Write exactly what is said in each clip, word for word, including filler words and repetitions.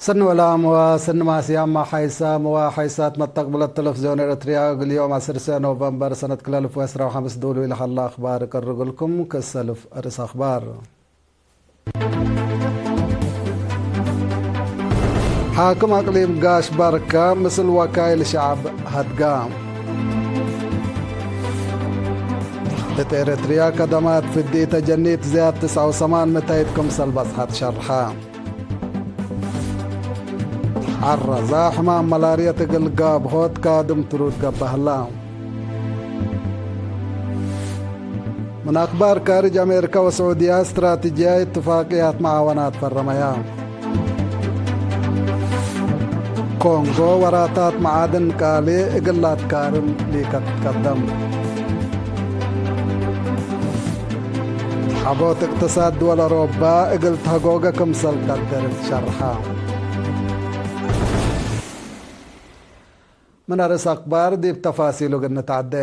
ሰኒ ወላም ወሰኒ ማስያም፣ ሓይሳም ወሓይሳት መተቅብለት ተለፍዝዮን ኤረትርያ፣ እግል ዮም ዐስር ኖቨምበር ሰነት ክልተ አልፍ ወዐስራ ወሐምስ ዱሉ ለሀላ አኽባር እቀርብ እግልኩም። ክሰልፍ ርእስ አኽባር። ሓክም አቅሊም ጋሽ ባርካ ምስል ወካይል ሸዐብ ሀድጋ። እት ኤረትርያ ከደማት ፍዲተ ጀኒት ዝያድ ትስዐ ወሰማን ምእታይት ክምሰል በጽሐት ሸርሐ። ዐረዛ ሕማም መላርየት እግል ጋብሆት ካድም ትሩድ ገብአ ህላ። ምን አክባር ካርጅ፣ አሜሪካ ወስዑድያ እስትራቲጅያይ እትፋቅያት መዓወናት ፈረመያ። ኮንጎ ወራታት መዓድን ቃሊ እግል ለአትካርም ሊከ ትትቀደም። ዐቦት እቅትሳድ ድወል አውሮባ እግል ተህጎገ ክምሰል ቀድር ሸርሐ። ምን አርእስ አክባር ዲብ ተፋሲሉ እግል ንትዐዴ።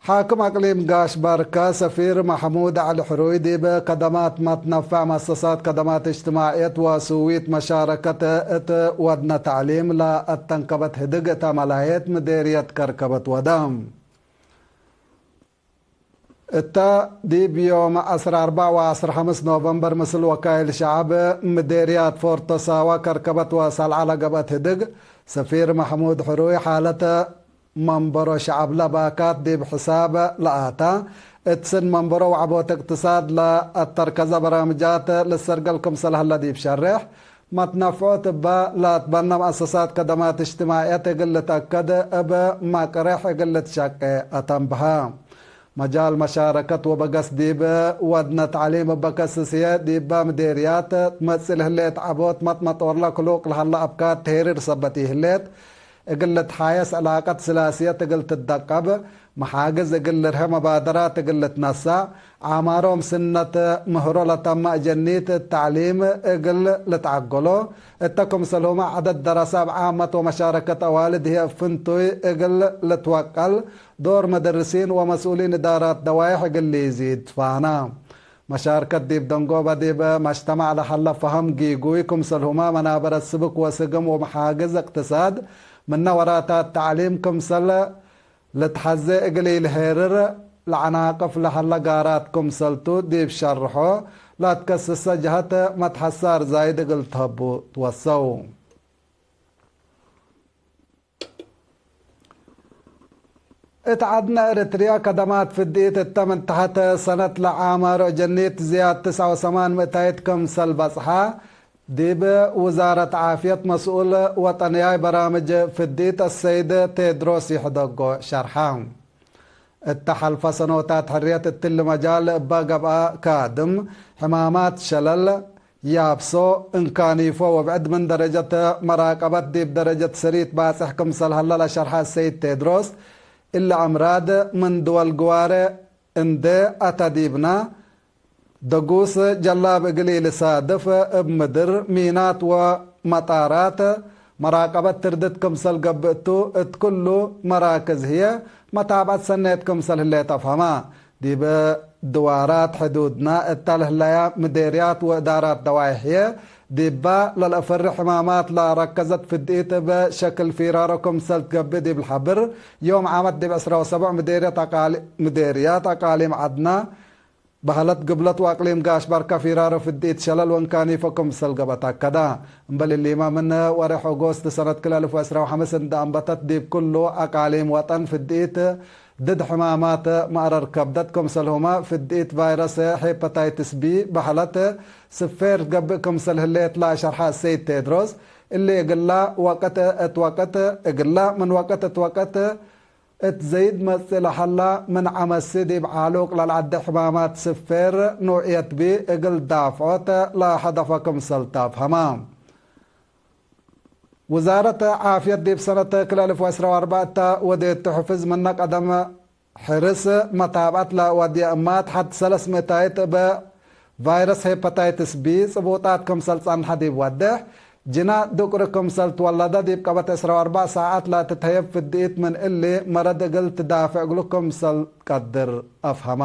ሓክም አቅሊም ጋሽ ባርካ ሰፊር መሕሙድ ዐሊ ሕሩይ ዲብ ከደማት መትነፈዕ መሰሳት ከደማት እጅትማዕየት ወስዊት መሻረከት እት ወድነ ተዕሊም ለአተንከበት ህድግ እተ መላሄት ምዴርየት ከርከበት ወደ። እተ ዲብ ዮም ዐስር አርበዕ ወዐስር ሐምስ ኖቨምበር ምስል ወካይል ሸዐብ ምዴርያት ፎርቶ ሳዋ ከርከበት ወሰልዐ ለገብአት ህድግ፣ ሰፊር መሕሙድ ሕሩይ ሓለተ መንበሮ ሸዐብለ ባካት ዲብ ሕሳብ ለአታ፣ እት ስን መንበሮ ወዐቦት እቅትሳድ ለአተርከዘ በራምጃት ልሰርገል ክምሰል ሀለ ዲብ ሸሬሕ፣ መትነፍዖት እበ ለአትበነ መአሰሳት ከደማት እጅትማዕየት እግል ልትአከድ እብ መቅሬሕ እግል ልትሸቄ አተንብሀ። መጃል መሻረከት ወበገስ ዲብ ወድነ ተዕሊም እበ ከስስ ህዬ፣ ዲበ ምዴርያት ትመጽእ ለህሌት ዐቦት መጥመጦርለ ክሉቅ ለሀለ አብካት ተሄሪር ሰበት ኢህሌት፣ እግል ልትሓየስ፣ ዕላቀት ስላስየት እግል ትደቀብ፣ መሓግዝ እግል ልርሀ፣ መባደራት እግል ልትነሰእ፣ ዓማሮም ስነት ምህሮ ለተመ አጀኒት ተዕሊም እግል ልትዐገሎ፣ እተ ክምሰልሁመ ዐደድ ደረሰ እብ ዓመት ወመሻረከት አዋልድ ህዬ እብ ፍንቱይ እግል ልትወቀል፣ ዶር መደርሲን ወመስኡሊን እዳራት ደዋይሕ እግል ሊዚድ ፋና። መሻርከት ዲብ ደንጎበ ዲብ መጅተማዕ ለሀለ ፈሀም ጊጉይ ክምሰልሁመ መናበረት ስብክ ወስግም ወመሓግዝ እቅትሳድ ምነ ወራታት ተዕሊም ክምሰል ልትሐዜ እግል ኢልሄርር ለዐናቅፍ ለሀለ ጋራት ክምሰልቱ ዲብ ሸርሖ፣ ለአትከስሰ ጀሀት መትሐሳር ዛይድ እግል ተህቡ ትወሰው። እት ዐድነ ኤረትርያ ከደማት ፍድኢት እተ ምን ተሐተ ሰነት ለዓማሮ ጀኒት ዝያድ ትስዐ ወሰማን ምእታይት ክምሰል በጽሐ፣ ዲብ ውዛረት ዓፍየት መስኡል ወጠንያይ በራምጅ ፍድኢት አሰይድ ቴድሮስ ይሕደጎ ሸርሐ። እተ ሐልፈ ሰኖታት ሕርየት እትሊ መጃል እበ ገብአ ካድም፣ ሕማማት ሸለል፣ ያብሶ፣ እንካኒፎ ወብዕድ ምን ደረጀት መራቀበት ዲብ ደረጀት ሰሪት ባጽሕ ክምሰል ሀለ ለሸርሐ አሰይድ ቴድሮስ፣ እሊ አምራድ ምን ድወል ግዋሬ እንዴ አተ ዲብነ፣ ደጉስ ጀላብ እግል ኢልሳድፍ፣ እብ ምድር፣ ሚናት ወመጣራት መራቀበት ትርድት ክምሰል ገብእ ቱ፣ እት ክሉ መራክዝ ህዬ መታብዐት ሰኔት ክምሰል ህሌት አፍሀመ። ዲብ ድዋራት ሕዱድነ እተ ለህለያ ምዴርያት ወእዳራት ደዋይሕ ህዬ፣ ዲበ ለልአፈርሕ ሕማማት ለረከዘት ፍድኢት እብ ሸክል ፊራሮ ክምሰል ትገብእ ዲብ ለሐብር፣ ዮም ዓመት ዲብ ዕስራ ወሰብዕ ምዴርያት አቃሊ-፣ ምዴርያት አቃሊም ዐድነ፣ በሀለት ግብለት ወአቅሊም ጋሽ ባርካ ፊራሮ ፍድኢት ሸለል ወእንካኒፎ ክምሰል ገብአት አከደ። እምበል እሊመ፣ ምን ወሬሕ ኦጎስት ሰነት ክልኤ አልፍ ወዕስራ ወሐምስ እንደ አንበተት፣ ዲብ ክሉ አቃሊም ወጠን ፍድኢት ድድ ሕማማት መአረር ከብደት፣ ክምሰልሁመ ፍድኢት ቫይረስ ሄፓታይትስ ቢ በሀለት ስፌር ገብእ ክምሰል ህሌት ለአሸርሐ አሰይድ ቴድሮስ፣ እሊ እግላ ወቅት እት ወቅት፣ እግላ ምን ወቅት እት ወቅት እት ዘይድ መጽእ ለሀላ፣ ምን ዐመሲ ዲብ ዓሉቅ ለልዐዴ ሕማማት ስፌር ኑዕየት ቢ እግል ዳፍዖት ለሀደፈ ክምሰል ተአፍሀመ። ውዛረት ዓፍየት ዲብ ሰነት ክልኤ አልፍ ወዕስራ ወአርበዕ እተ ወዴቱ ሕፍዝ ምነ ቀደም ሕርስ መታብዐት ለወድየ እማት ሐድ ሰለስ ምእታይት እበ ቫይረስ ሄፓታይትስ ቢ ጽቡጣት ክምሰል ጸንሐ ዲብ ወዴሕ፣ ጅና ዱቅሪ ክምሰል ትወለደ ዲብ ቀበት ዕስራ ወአርበዕ ሳዐት ለትትሀየብ ፍድኢት ምን እሊ መረድ እግል ትዳፍዕ እግሉ ክምሰል ቀድር አፍሀመ።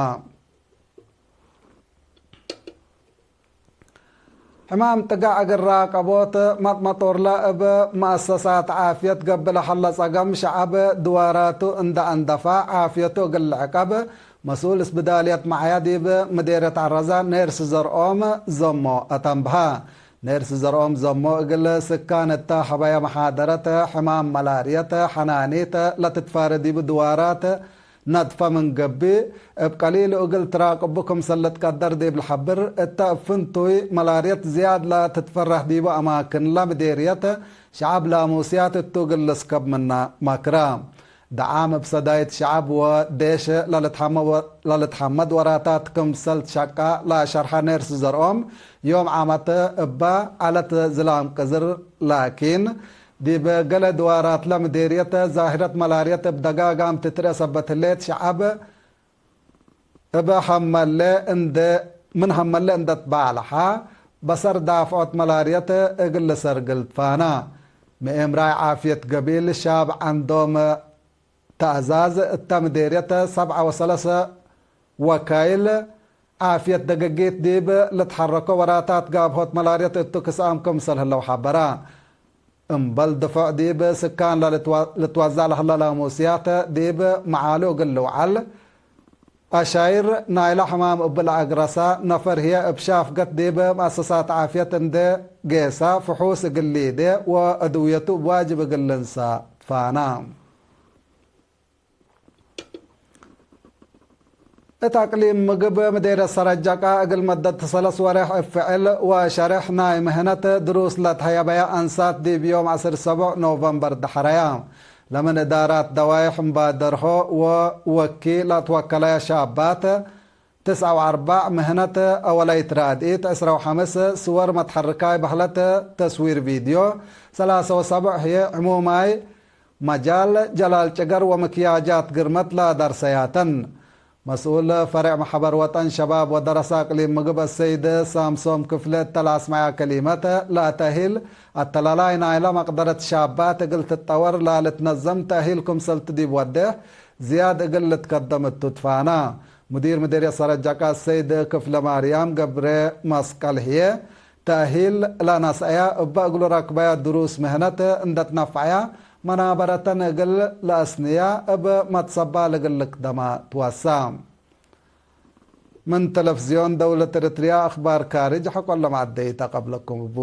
ሕማም ጥጋዕ እግል ራቀቦት መጥመጦርለ እብ መአሰሳት ዓፍየት ገብእ ለሀለ ጸገም ሸዐብ ድዋራቱ እንደ አንደፋ ዓፍየቱ እግል ልዕቀብ መስኡል እስብዳልየት መዓያ ዲብ ምዴርየት ዐረዛ ኔርስ ዘርኦም ዘሞ አተንብሀ። ኔርስ ዘርኦም ዘሞ እግል ስካን እተ ሀበየ መሓደረት ሕማም መላርየት ሐናኒት ለትትፋረ ዲብ ድዋራት ነድፈ ምን ገብእ፣ እብ ቀሊሉ እግል ትራቅቡ ክምሰል ልትቀደር ዲብ ለሐብር፣ እተ እብ ፍንቱይ መላርየት ዝያድ ለትትፈረህ ዲቡ አማክንለ ምዴርየት ሸዐብ ላሙስያት እቱ እግል ልስከብ ምነ መክረ። ደዓም እብ ሰዳይት ሸዐብ ወዴሽ ለልትሐመ-፣ ለልትሐመድ ወራታት ክምሰል ትሸቃ ለሸርሐ ኔርስ ዘርኦም፣ ዮም ዓመት እበ ዐለት ዝላም ቅዝር ላኪን፣ ዲብ ገሌ ድዋራትለ ምዴርየት ዛህረት መላርየት እብ ደጋጋም ትትርኤ ሰበት ህሌት፣ ሸዐብ እብ ሀመለ እንደ፣ ምን ሀመለ እንደ ትባልሐ፣ በሰር ዳፍዖት መላርየት እግል ልሰርግል ትፋና። ምኤምራይ ዓፍየት ገቢል ሻብ ዐንዶም ተአዛዝ እተ ምዴርየት ሰብዐ ወሰለሰ ወካይል ዓፍየት ደገጊት ዲብ ልትሐረኮ ወራታት ጋብሆት መላርየት እቱ ክስአም ክምሰል ህለው ሐበራ። እምበል ድፎዕ ዲብ ስካን ለልትወ-፣ ልትወዛእ ለህለ ላሙስያት ዲብ መዓሉ እግል ልውዓል አሻይር ናይለ ሕማም እብ ለአግረሳ ነፈር ህዬ እብ ሻፍገት ዲብ መአሰሳት ዓፍየት እንዴ ጌሳ ፍሑስ እግል ሊዴ ወአድውየቱ እብ ዋጅብ እግል ልንሰእ ትፋና። እት አቅሊም ምግብ ምዴርየት ሰረጀቃ እግል መደት ሰለስ ወሬሕ እብ ፍዕል ወሸሬሕ ናይ ምህነት ድሩስ ለትሀየበያ አንሳት ዲብ ዮም ዐስር ሰቡዕ ኖቨምበር ደሐረያ። ለምን እዳራት ደዋይሕ እምባደርሆ ወወኪ ለትወከለያ ሻባት፣ ትስዐ ወአርበዕ ምህነት አወላይት ራድኢት፣ ዕስራ ወሐምስ ስወር መትሐርካይ በህለት ተስዊር ቪድዮ፣ ሰላሰ ወሰቡዕ ህዬ ዕሙማይ መጃል ጀላል ጭገር ወምክያጃት ግርመት ለደርሰያተን። መስኡል ፈሬዕ መሕበር ወጠን ሸባብ ወደረሰ አቅሊም ምግብ አሰይድ ሳምሶም ክፍለ እተ ለአስመዐ ከሊመት፣ ለተእሂል አተላላይ ናይለ መቅደረት ሻባት እግል ትጠወር ለልትነዘም ተእሂል ክምሰልቱ ዲብ ወዴሕ ዝያድ እግል ልትከደም እቱ ትፋና። ሙዲር ምዴርየት ሰረጀቃ አሰይድ ክፍለ ማርያም ገብረ መስቀል ህዬ፣ ተእሂል ለነስአያ እበ እግሉ ረክበያ ድሩስ ምህነት እንደ ትነፈዐያ መናበረተን እግል ለአስንያ እብ መትሰባል እግል ልክደማ ትወሳ። ምን ተለፍዝዮን ደውለት ኤረትርያ አኽባር ካርጅ ሐቆለ መዐደይት አቀብለኩም እቡ።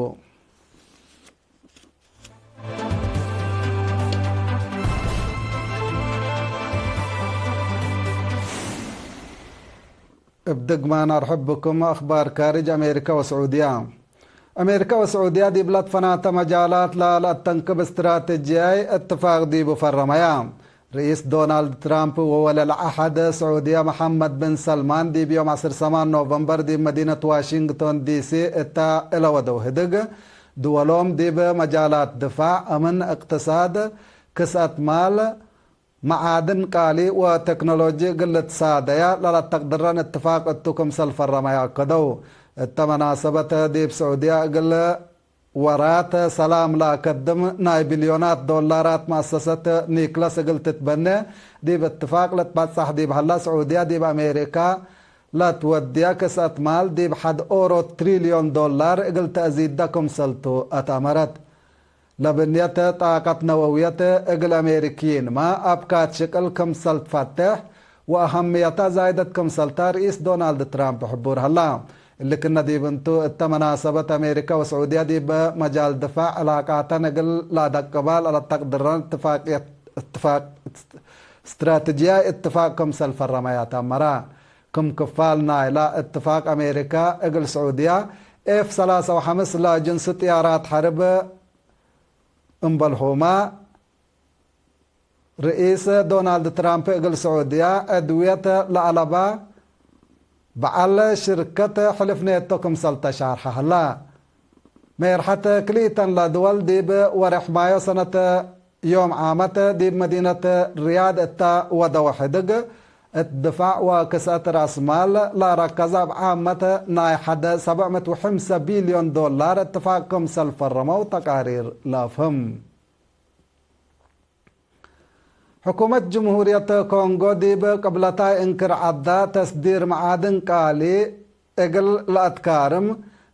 እብ ድግማን አርሕብ ብኩም። አኽባር ካርጅ። አሜሪካ ወስዑድያ። አሜሪካ ወስዑድያ ዲብ ለትፈናተ መጃላት ለለአተንክብ እስትራተጅያይ እትፋቅ ዲቡ ፈረመያ። ርኢስ ዶናልድ ትራምፕ ወወለል ዐሀድ ስዑድያ መሐመድ ብን ሰልማን ዲብ ዮም ዐስር ሰማን ኖቨምበር ዲብ መዲነት ዋሽንግቶን ዲሲ እተ እለ ወደው ህድግ፣ ድወሎም ዲብ መጃላት ድፋዕ፣ አምን፣ እቅትሳድ፣ ክስአት ማል፣ መዓድን ቃሊ ወቴክኖሎጂ እግል ልትሳደያ ለለአተቅድረን እትፋቅ እቱ ክምሰል ፈረመ ይአከደው። እተ መናሰበት ዲብ ስዑድያ እግል ወራት ሰላም ለአከድም ናይ ቢልዮናት ዶላራት መአሰሰት ኒክለስ እግል ትትበኔ ዲብ እትፋቅ ልትበጸሕ ዲብ ሀላ፣ ስዑድያ ዲብ አሜሪካ ለትወድየ ክስአት ማል ዲብ ሐድ ኦሮ ትሪልዮን ዶላር እግል ተአዚደ ክምሰልቱ አትአመረት። ለብንየት ጣቀት ነወውየት እግል አሜሪክይንመ አብካት ሽቅል ክምሰል ትፈቴሕ ወአሀምየታ ዛይደት ክምሰልታ ርኢስ ዶናልድ ትራምፕ ሕቡር ሀላ። እሊ ክነ ዲብ እንቱ፣ እተ መናሰበት አሜሪካ ወስዑድያ ዲብ መጃል ድፋዕ ዕላቃተን እግል ለአደቅባ ለአተቅድረን እትፋቅየት፣ እትፋቅ፣ እስትራትጅያይ እትፋቅ ክምሰል ፈረመያ ተአመራ። ክም ክፋል ናይላ እትፋቅ አሜሪካ እግል ስዑድያ ኤፍ ሰላሳ ወሐምስ ለጅንሱ ጥያራት ሐርብ እምበልሁመ፣ ርኢስ ዶናልድ ትራምፕ እግል ስዑድያ ዕድውየት ለአለባ በዐል ሽርከት ሕልፍ ኔቶ ክምሰል ተሻርሐ ሀላ። ሜርሐት ክልኢተን ለድወል ዲብ ወሬሕ ማዮ ሰነት ዮም ዓመት ዲብ መዲነት ርያድ እተ ወደወ ሕድግ፣ እት ድፋዕ ወክስአት ረአስ ማል ለረከዘ እብ ዓመት ናይ ሐደ ሰብዕ ምእት ወሐምሰ ቢልዮን ዶላር እትፋቅ ክምሰል ፈረመው ተቃሪር ለአፍህም። ሕኩመት ጅምሁርየት ኮንጎ ዲብ ቅብለታይ እንክር ዐዳ ተስዲር መዓድን ቃሊ እግል ለአትካርም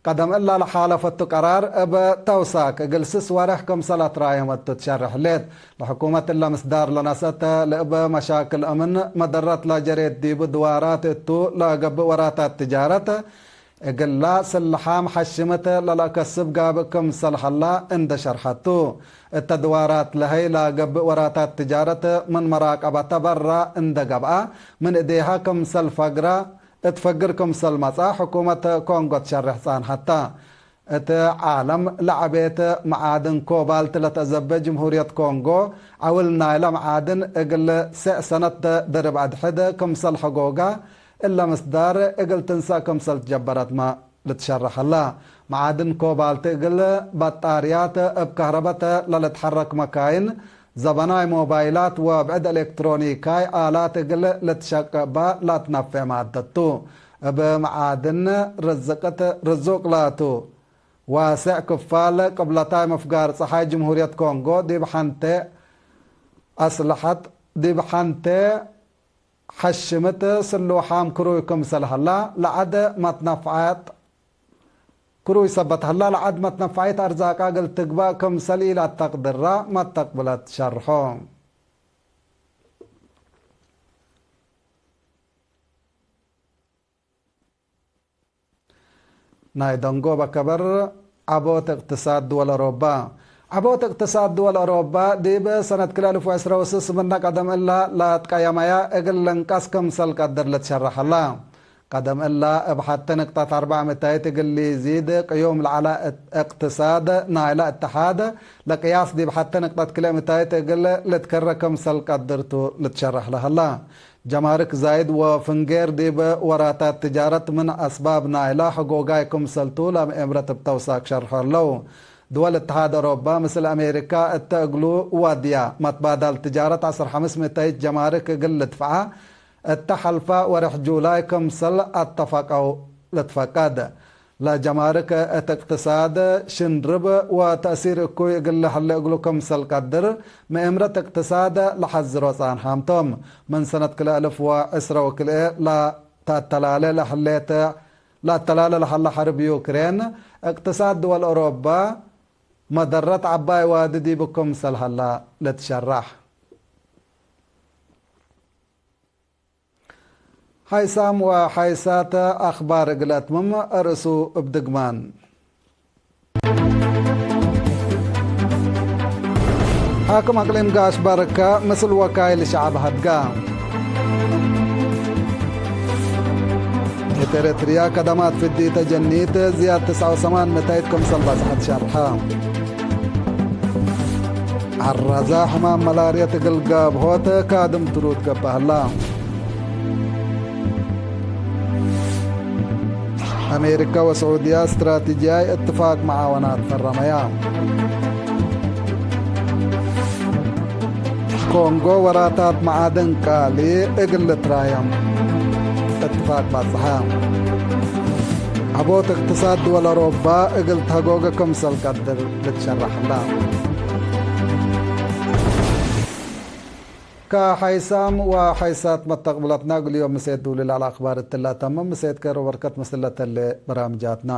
ቀደም እላ ለሓለፈቱ ቀራር እብ ተውሳክ እግል ስስ ወሬሕ ክምሰል አትራየመቱ ትሸርሕ ህሌት። ለሕኩመት እለ ምስዳር ለነሰአተ ለእብ መሻክል እምን መደረት ለጀሬት ዲብ ድዋራት እቱ ለገብእ ወራታት ትጃረት እግላ ስልሓም ሐሽምት ለለአከስብ ጋብእ ክምሰል ሀላ እንደ ሸርሐቱ። እተ ድዋራት ለሀይ ለገብእ ወራታት ትጃረት ምን መራቀበተ በራ እንደ ገብአ ምን እዴሃ ክምሰል ፈግራ እት ፈግር ክምሰል መጽአ ሕኩመት ኮንጎ ትሸርሕ ጸንሐተ። እት ዓለም ለዐቤት መዓድን ኮባልት ለተአዘበ ጅምሁርየት ኮንጎ፣ ዐውል ናይለ መዓድን እግል ሴዕ ሰነት ድርብ አድሕድ ክምሰል ሐጎጋ እለ ምስዳር እግል ትንሰእ ክምሰል ትጀበረትመ ልትሸረሕ ሀላ። መዓድን ኮባልት እግል በጣርያት እብ ከህረበት ለልትሐረክ መካይን፣ ዘበናይ ሞባይላት ወብዕድ ኤሌክትሮኒካይ አላት እግል ልትሸቅብ ላትነፌዕ ማደት ቱ። እብ መዓድን ርዝቅት ርዙቅ ላቱ። ዋሴዕ ክፋል ቅብለታይ ምፍጋር ጸሓይ ጅምሁርየት ኮንጎ ዲብ ሐንቴ አስለሐት፣ ዲብ ሐንቴ ሐሽምት ስሉሓም ክሩይ ክምሰል ሀላ፣ ለዐድ መትነፍዓት ክሩይ ሰበት ሀላ፣ ለዐድ መትነፍዓይት አርዛቃ እግል ትግበእ ክምሰል ኢለአተቅድራ መተቅብለት ሸርሖ። ናይ ደንጎበ ከበር፣ ዐቦት እቅትሳድ ድወል አሮባ። ዐቦት እቅትሳድ ድወል አሮባ፣ ዲብ ሰነት ክልኤ አልፍ ወዕስረ ወስስ ምነ ቀደም እላ ለአትቀየመያ እግል ልንቀስ ክምሰል ቀድር ልትሸረሕ ሀላ። ቀደም እላ እብ ሐቴ ንቅጠት አርበዕ ምታይት እግል ሊዚድ ቅዩም ለዐለ እቅትሳድ ናይለ እትሓድ፣ ለቅያስ ዲብ ሐቴ ንቅጠት ክልኤ ምታይት እግል ልትከረ ክምሰል ቀድር ቱ ልትሸረሕ ለሀላ። ጀማርክ ዛይድ ወፍንጌር ዲብ ወራታት ትጃረት ምን አስባብ ናይላ ሕጎጋይ ክምሰልቱ ለምኤምረት እብ ተውሳክ ሸርሖ ህለው። ድወል እትሓድ አውሮፓ ምስል አሜሪካ እተ እግሉ ወድያ መትባዳል ትጃረት ዐስር ሐምስ ምእተይት ጀማርክ እግል ልድፍዓ እተ ሐልፋ ወርሕ ጁላይ ክምሰል አተፈቀው ልትፈቀድ። ለጀማርክ እት እቅትሳድ ሽንርብ ወተእሲር እኩይ እግል ለሀሌ እግሉ ክምሰል ቀድር፣ ምእምረት እቅትሳድ ለሐዝሮ ጻንሓም ቶም። ምን ሰነት ክልኤ አልፍ ወዕስረ ወክልኤ ለተአተላሌ ለሀሌት፣ ለአተላሌ ለሀለ ሐርብ ዩክሬን፣ እቅትሳድ ድወል አውሮፓ መደረት ዐባይ ዋዲ ዲቡ ክምሰል ሀላ ልትሸራሕ። ሐይሳም ወሐይሳት አኽባር እግል አትምም፣ አርእሱ እብ ድግማን። ሓክም አቅሊም ጋሽ ባርካ ምስል ወካይል ሸዐብ ሀድጋ። እት ኤረትርያ ከደማት ፍዲተ ጀኒት ዝያድ ትስዐ ወሰማን ምእተይት ክምሰል በጽሐት ሸርሐ። ዐራዛ ሕማም መላርየት እግል ጋብሆት ካድም ትሩድ ገብአ ህላ። አሜሪካ ወስዑድያ ስትራቲጅያይ እትፋቅ መዓወናት ፈረመያ። ኮንጎ ወራታት መዓድን ቃሊ እግል ልትራየም እትፋቅ ባጽሐ። ዐቦት እቅትሳድ ድወል አውሮፓ እግል ተሀጎገ ክምሰል ቀድር ልትሸረሕ ህላ። ከሐይሳም ወሐይሳት መተቅብለትና እግል ዮም ምሴት ዱሊ ለዐለ አክባር እትላ ተምም። ምሴት ከሮ በርከት ምስል ለተሌ በራምጃትና።